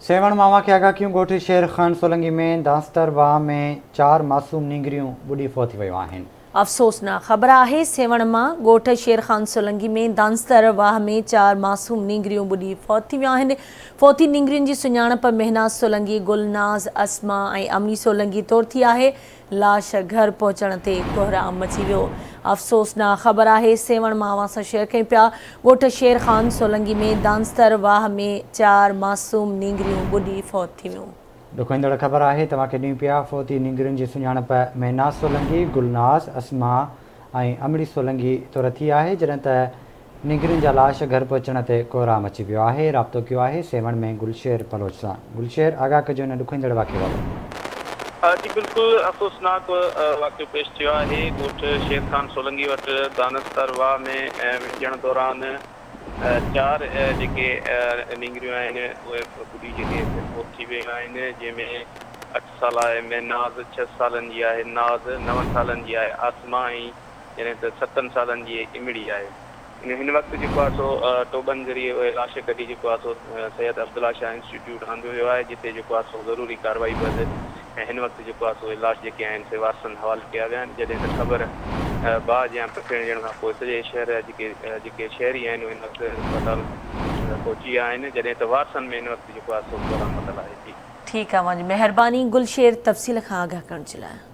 سيوهڻ مان اوهان کي آگاهه ڪيون ڳوٺ شير خان سولنگي ۾ دانستر واهه ۾ چار معصوم نينگريون ٻڏي فوت ٿي ويون آهن. افسوسناڪ خبر آهي سيوهڻ مان ڳوٺ شير خان سولنگي ۾ دانستر واهه ۾ چار معصوم نينگريون ٻڏي فوت ٿي ويون آهن فوتي نينگرين جي سڃاڻپ مهناز سولنگي، گل ناز، اسما ۽ امڙي سولنگي طور ٿي آهي لاش گهر پهچڻ تي ڪهرام مچي ويو. افسوسناڪ خبر آهي سيوهڻ مان اوهان سان شيئر ڪيون پيا ڳوٺ شير خان سولنگي ۾ دانستر واهه ۾ چار معصوم نينگريون ٻڏي فوت ٿي ويون. ڏکوئيندڙ خبر آهي توهان کي ڏيون پيا فوتي نينگرين جي سڃاڻپ مهناز سولنگي، گلناز، اسماء ۽ امڙي سولنگي طور ٿي آهي جڏهن ته نينگرين جا لاش گهر پهچڻ تي ڪهرام اچي ويو آهي، رابطو ڪيو آهي سيوهڻ ۾ گلشير بلوچ سان. گلشير، آگاهه ڪجو ان ڏکوئيندڙ واقعي بابت. جي بلڪل افسوسناڪ واقعو پيش ٿيو آهي، ڳوٺ شير خان سولنگي وٽ دانستر واهه ۾ وهنجڻ دوران چار جيڪي نينگريون آهن اهي ٻڏي جيڪي فوت ٿي ويون آهن، جنهن ۾ اٺ سالا آهي مهناز، ڇهه سالن جي آهي ناز، نون سالن جي آهي عاصمه ۽ جڏهن ته ستن سالن جي امڙي آهي. هن وقت جيڪو آهي سو ٽوٻن ذريعي اهي لاش ڪڍي جيڪو آهي سو سيد عبدالله شاهه انسٽيٽيوٽ آندو ويو آهي جتي جيڪو آهي سو ضروري ڪارروائي بعد ۽ هن وقت جيڪو آهي سو اهي لاش جيڪي آهن سي وارثن حوالي ڪيا ويا آهن جڏهن ته خبر باهه جيان پکيڙجڻ کان پوء سڄي شهر جا جيڪي جيڪي شهري آهن اهي هن وقت اسپتال پهچي ويا آهن جڏهن ته وارثن ۾ هن وقت جيڪو آهي سو ڪهرام متل آهي جي. ٺيڪ آ اوهان جي مهرباني گلشير تفصيل کان آگاهه ڪرڻ جي لاء.